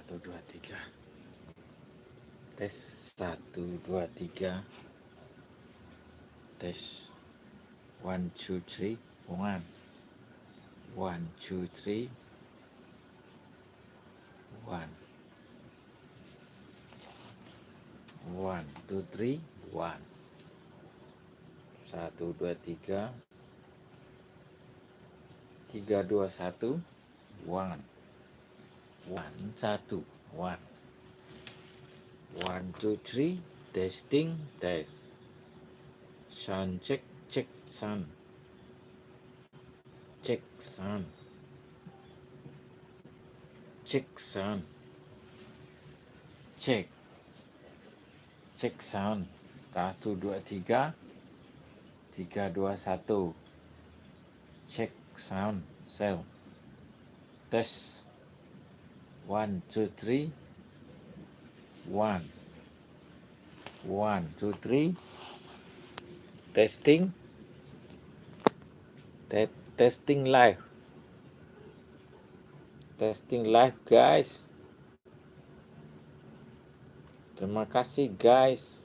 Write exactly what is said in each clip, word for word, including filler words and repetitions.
Satu, dua, tiga. Tes, satu, dua, tiga. Tes. One, two, three, one. One, two, three, one. One, two, three, one. Satu, dua, tiga. Tiga, dua, satu. One. One, satu. One. One, two, three. Testing, tes. Sound check, check sound. Check sound. Check sound. Check. Check sound. Satu, dua, tiga. Tiga, dua, satu. Check sound. Cell. Tes. One, two, three. One. One, two, three. Testing. Te-, testing live. Testing live, guys. Terima kasih, guys.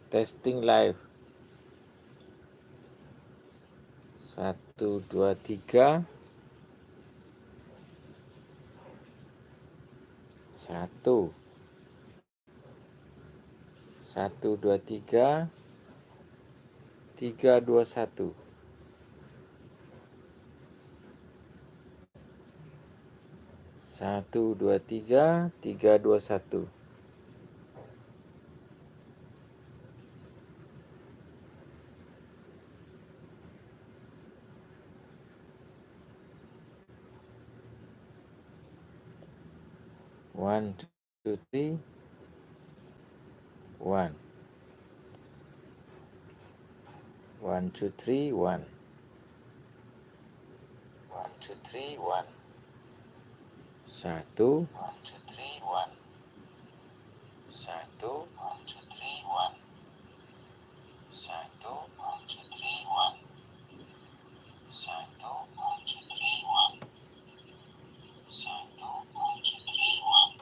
Testing live. Satu, dua, tiga. Satu. Satu, dua, tiga. Tiga, dua, satu. Satu, dua, tiga. Tiga, dua, satu. One, two, three, one. One, two, three, one. One, two, three, one. Satu. One, two, three, one. Satu. One, two, three, one. Satu. One, two, three, one. Satu. One, two, three, one. Satu. One, two, three, one.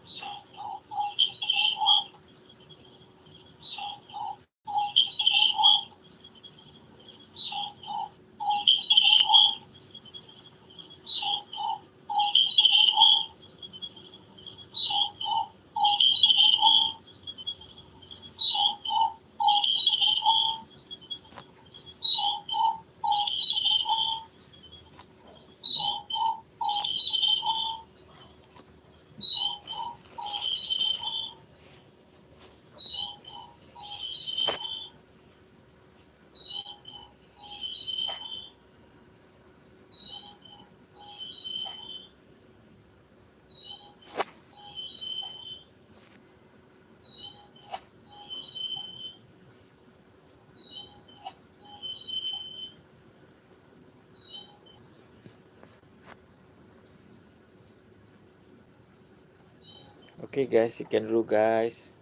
Satu. One, two, three, one. Satu. Oke, guys, sekian dulu, guys.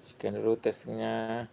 Sekian dulu tesnya.